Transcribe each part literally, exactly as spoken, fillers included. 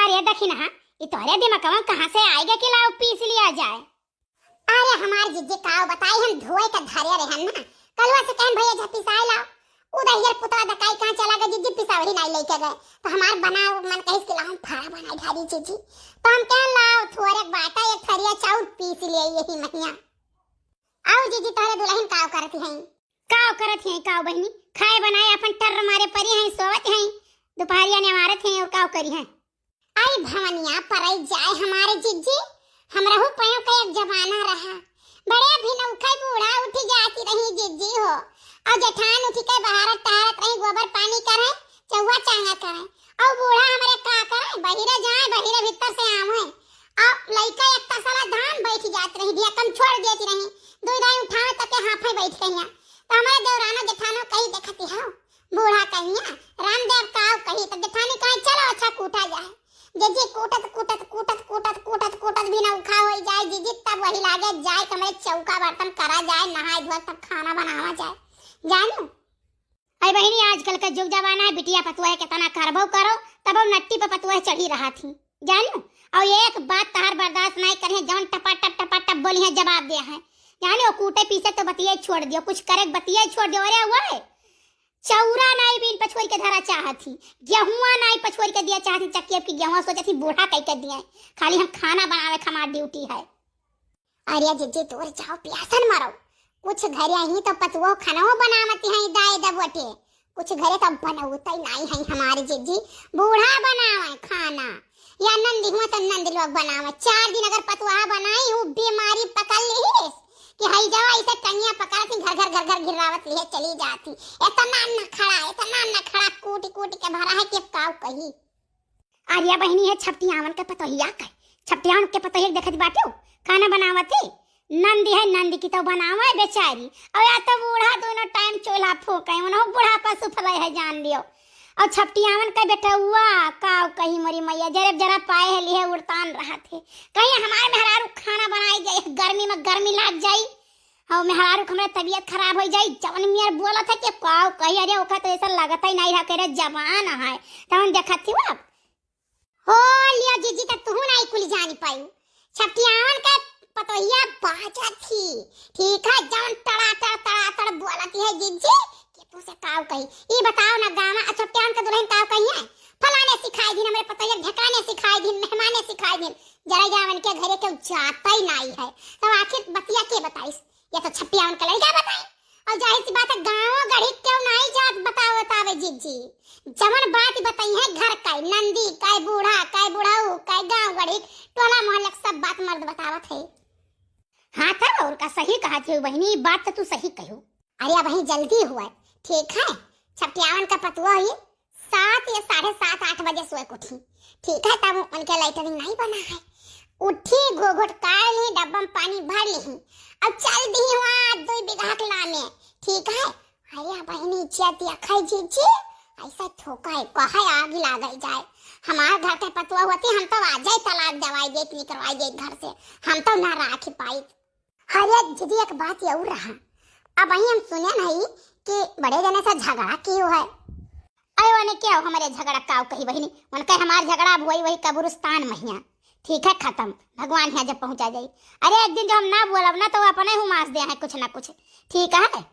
अरे दखिनहा, ई तोहरे दिमगवा कहाँ से आइगा कि लाओ पीस लिया जाए? अरे हमार जिज्जी काव बताई, हम धोए के धरे रहन ना, कलवा से कहन भैया जा पिसाए लाओ। उ दहियर पुतवा दकाई कहाँ चला गए जिज्जी, पिसावरी नाई लेके गए। तो हमार बना मन कहिस कि लाओ हम फाड़ा बनाए ढारी जिज्जी। तो हम कहन लाओ थोरे बाटा एक थरिया चाउर पीस लिए यही महिया। आओ जिज्जी तोहरे दुलहिन काव करत हैं? काव करत हैं काव बहिनी, खाए बनाए अपन टर्र मारे परी हैं, सोवत हैं, दुपहरिया ने मारत हैं और काव करी हैं। आई भवनिया परई जाए हमारे जिज्जी, हमरहू पयों का एक जमाना रहा। बड़े भिनौखई बूढ़ा उठी जाती रही जिज्जी हो, और जेठान उठी के बहारत टहरत रही, गोबर पानी करे, चौवा चांगा करे, और बूढ़ा हमरे का करे, बहिरे जाए बहिरे भीतर से आवे, और लइका एक तसला धान बैठ जात रही, ढेकम छोड़ देती रही, दुई दाई उठावे तक के हाफे बैठ गइया। तो हमारे देवरानो जेठानो कही देखती हो, बूढ़ा कहिया, रामदेव काव कही, तो जेठानी कहे, "चलो अच्छा कूटा जाए।" जिज्जी कूटत, कूटत, कूटत, कूटत, कूटत, कूटत भी ना उखा होई जाए, जिज्जी तब वही लागे जाए, कमरे चौका बर्तन करा जाए, नहाए धोए, तब खाना बनावा जाए। जानू? अरे बहिनी, आजकल का जुग जमाना है, बिटिया पतुआ है, कितना करबो करो, तब हम नट्टी पे पतुआ चढ़ी रहा थी। जानू? और एक बात तहार बर्दाश्त नहीं करे, जौन टपा टप, टपा टप बोली है, जवाब दे है। जानू? कूटे पीसे तो बतिये छोड़ दियो, कुछ करे बतिये छोड़ दियो। अरे हुआ है, चौरा नाई बीन पछोर के धरा चाहत ही, गेहुआ नाई पछोर के दिया चाहत ही, चक्की अब की गेहुआ सोचत ही बूढ़ा कई के दिए, खाली हम खाना बनावे के हमार ड्यूटी है। अरे जिज्जी तोर जाओ प्यासन मरो, कुछ घरे ही तो पतुओ खानो बनावत हैं दाए दबोटे, कुछ घरे तो बनौते नाई है हमारे जिज्जी, बूढ़ा बनावे खाना। या नंदी हुआ तो नंद लोग बनावे। चार दिन अगर पतुआ बनाई, उ बीमारी पकड़ लिहिस कि हई जावा इसे टंगिया पकड़ के घर घर घर घर घिरावत लिहे चली जाती। इतना नखड़ा, इतना नखड़ा कूटी कूटी के भरा है कि अब काऊ कही। अरे बहिनी है छपटियावन के पतोहिया के, छपटियावन के पतोहिया के देखत बाटू खाना बनावत ही। नंदी है, नंदी की तो बनावे बेचारी। और या तो बूढ़ा दोनों टाइम चूल्हा फूके, उन्हों बुढ़ापा सुफले है जान लियो। और छपटियावन का बेटउआ, का कही मोरी मैया, जरे जरा पाए है लिहे उड़तान रहा थे। कहीं हमारे मेहरारू खाना बनाई दे, गर्मी में गर्मी लाग जाई। और मेहरारू के हमरा तबीयत खराब हो जाई, जवन मियर बोला था कि का कही, अरे ओका तो ऐसा लगता ही नहीं रहा, करे जवान है। तवन देखत थी वो। हो लियो जिज्जी, त तुहू नाई कुल जानी पाई। छपटियावन के पतोहिया बाजत ही, ठीक है, जौन तड़ा तड़, तड़ा तड़ बोलत है जिज्जी, कि तू से काव कही। ई बताओ ना गामा, आ छपटियावन के दुलहिन काव कही है? फलाने सिखाई दिन, हमरे पतोहिया ढेकाने सिखाई दिन, मेहमाने सिखाई दिन। जरा जावन के घरे केहू जाता ही नाई है, तब आखिर बतिया के बताइस? या तो छपटियावन के लइका बताई। और जाहिर सी बात है, गाँव गढ़ी केहू नाई जात बतावत आवे जिज्जी। जवन बात बताई है घर का, नंदी का, बूढ़ा का, बुढ़ऊ का, गाँव गढ़ी, टोला मोहल्ला के सब बात मर्द बतावत है। हाँ तब और का, सही कहा थी बहिनी, ई बात तो तू सही कहो। अरे अब वहीं जल्दी हुआ, ठीक है, छपटियावन का पतुआ हुई, सात या साढ़े सात, आठ बजे सोए के उठी। ठीक है, तब उनके लेटरिन नहीं बना है। उठी, घोघोट काढ़ ली, डब्बा में पानी भर ली, अब चल दी हुआ दुई बीघा के लामे। ठीक है, अरे बहिनी, इज्जत दिया खाई जीजी, ऐसा थोका है, कहे आग लागल जाए। हमार घर के पतुआ होती, हम तो आज ही तलाक दवाई देत, निकलवाई देत घर से, हम तो ना राखी पाई। अरे दीदी, एक बात ये और रहा, अब वही हम सुने नहीं कि बड़े जने से झगड़ा कियो है। अरे ओने क्या हो, हमारे झगड़ा काव कही बहिनी, उनका हमार झगड़ा अब वही, वही कब्रिस्तान महिया, ठीक है, खत्म, भगवान यहाँ जब पहुँचा जाई। अरे एक दिन जो हम ना बोलब ना तो वो अपने हुमास दे हैं कुछ ना कुछ, ठीक है।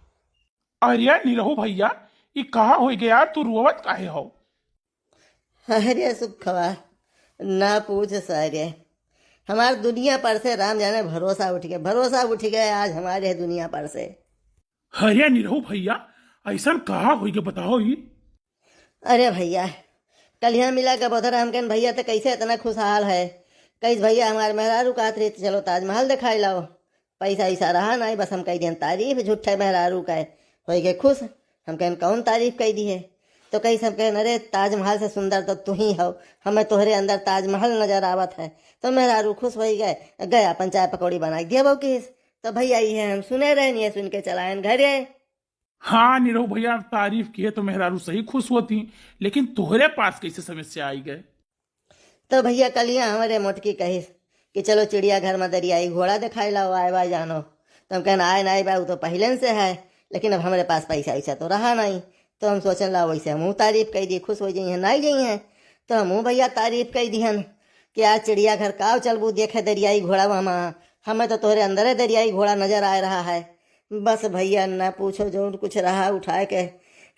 अरे निरहू भैया, ई कहा होई गया यार, तू रोवत काहे हो? अरे सुखवा, ना पूछ सारे, हमार दुनिया पर से राम जाने भरोसा उठ गया, भरोसा उठ गया आज हमारे दुनिया पर से। अरे निरहू भैया, ऐसन कहा होई गया बताओ ई? अरे भैया, कल यहाँ मिला के बोधर हम कहन भैया तो कैसे इतना खुशहाल है, कैसे भैया हमारे मेहरारू कहत रही चलो ताजमहल दिखाई लाओ। पैसा वैसा रहा नहीं, बस हम कह दियन तारीफ झूठे मेहरारू का, होई गए खुश। हम कहन कौन तारीफ कह दी है? तो कही सब कहन, अरे ताजमहल से सुंदर तो तू ही हो, हमें तोहरे अंदर ताजमहल नजर आवत है। तो मेहरारू खुश होई गए, गए अपन चाय पकौड़ी बना के दिया बहू किस। तो भैया ये हम सुने रहनी है, सुन के चलायन घरे। हाँ निरहू भैया, तारीफ किहे तो मेहरारू सही खुश होती, लेकिन तोहरे पास कैसे समस्या आई गए? तो भैया कलिया हमारे मोटकी कहिस कि चलो चिड़ियाघर में दरियाई घोड़ा दिखाई लाओ, आए बाय जानो। तो हम कहना आए ना आए बा, वो तो पहले से है, लेकिन अब हमारे पास पैसा वैसा तो रहा नहीं। तो हम सोचन ला वैसे हम तारीफ कह दिए, खुश हो जाइए, ना ही जाइए। तो हमहू भइया तारीफ कइ दिहन कि आज चिड़ियाघर काव चलबू देखे दरियाई घोड़ा मामा, हमें तो तोहरे अंदरे दरियाई घोड़ा नजर आए रहा है। बस भइया न पूछो, जौन कुछ रहा उठाए के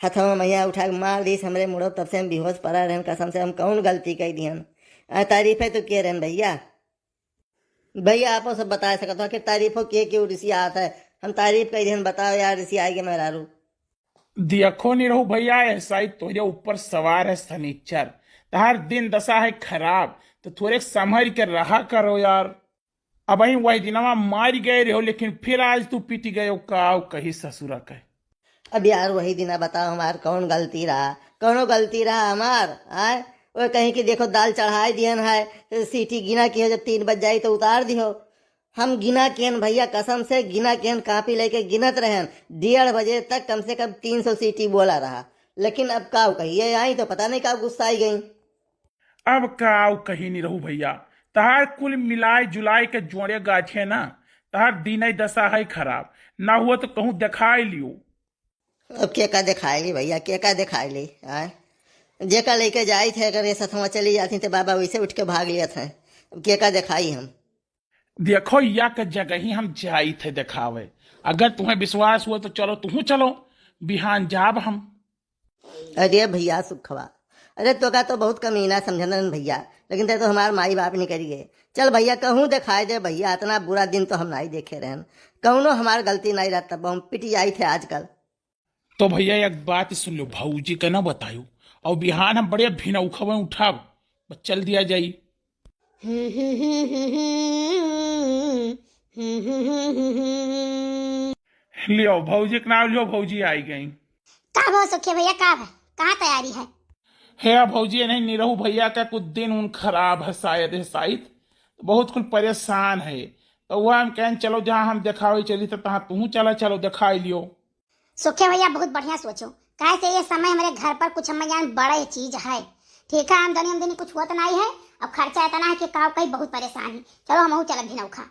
हथवा मइया उठाए के मार दीस हमरे मुड़ो, तब से हम बेहोश पड़ा रहन। कसम से हम कौन गलती कइ दिहन? आ, तारीफे तो किए रहन भइया। भइया, आपो सब बताए सकत हो कि तारीफो के के रिसियात है। हम तारीफ कइ दिहन, बताओ यार, रिसियाई के मेहरारू। देखो निरहू भइया, एह साइत तोहरे ऊपर सवार है सनीचर, तहार दिन दशा है खराब, तो थोड़े संभर के रहा करो यार। अबहीं वही दिनवा मारि गए रहो, लेकिन फिर आज तू पिटि गयो, काव कही ससुरा कहे। अब यार वही दिना बताओ हमार कौन गलती रहा, कौनो गलती रहा हमार? आय, वो कहीं कि देखो दाल चढ़ाए दिहन है, सीटी गिना किहो, जब तीन बज जाई तो उतार दिहो। हम गिना केन भइया, कसम से गिना केन, कापी लइके गिनत रहन, डेढ़ बजे तक कम से कम तीन सौ सीटी बोला रहा। लेकिन अब काव कहिए, आई तो पता नहीं काव गुस्सा आई गई। अब काव कही निरहू भइया, तहार कुल मिलाए जुलाए के जोड़े गाछे ना, तहार दिनई दशा है खराब, ना हुआ तो कहूँ देखाई लियो। अब के का देखाई ली भइया, के का देखाई ली? आय, जेका लइके जाइत है, अगर ये सथवा चली जाती तो बाबा वैसे उठ के भाग लियत है। अब के का देखाई हम? देखो, या के जगह ही हम जाइत है देखावे। अगर तुम्हें विश्वास हुआ तो चलो, तुहू चलो, बिहान जाब हम। अरे भइया सुखवा, अरे तोका तो बहुत कमीना समझन रहन भइया, लेकिन ते तो हमार माई बाप निकरि गए। चल भइया, कहूँ देखाए दे भइया, इतना बुरा दिन तो हम नाई देखे रहन। कौनो हमार गलती नाई रहत, तब हम पिटि जाइत है आजकल। तो भइया एक बात सुन लो, भौजी के ना बतायो, और बिहान हम बड़े भिनौखवे उठाब, बस चल दिया जाई। लियो भौजी के नाम लियो, भौजी आई गई। का भा सुखे भइया, का भा, कहाँ तैयारी है? हे भौजी, नहीं निरहू भइया का कुछ दिन उन खराब है शायद, है शायद, तो बहुत कुल परेशान है। तो वह हम कहन चलो जहाँ हम देखावे चली तो तहाँ तुहू चला, चलो देखाई लियो। सुखे भइया बहुत बढ़िया सोचो, काहे से ये समय हमरे घर पर कुछ हम जान बड़ा चीज है। ठीक है, आमदनी आमदनी कुछ होत नाई है, अब खर्चा इतना है कि काव कही बहुत परेशान है। चलो हमहू चलब भिनौखा।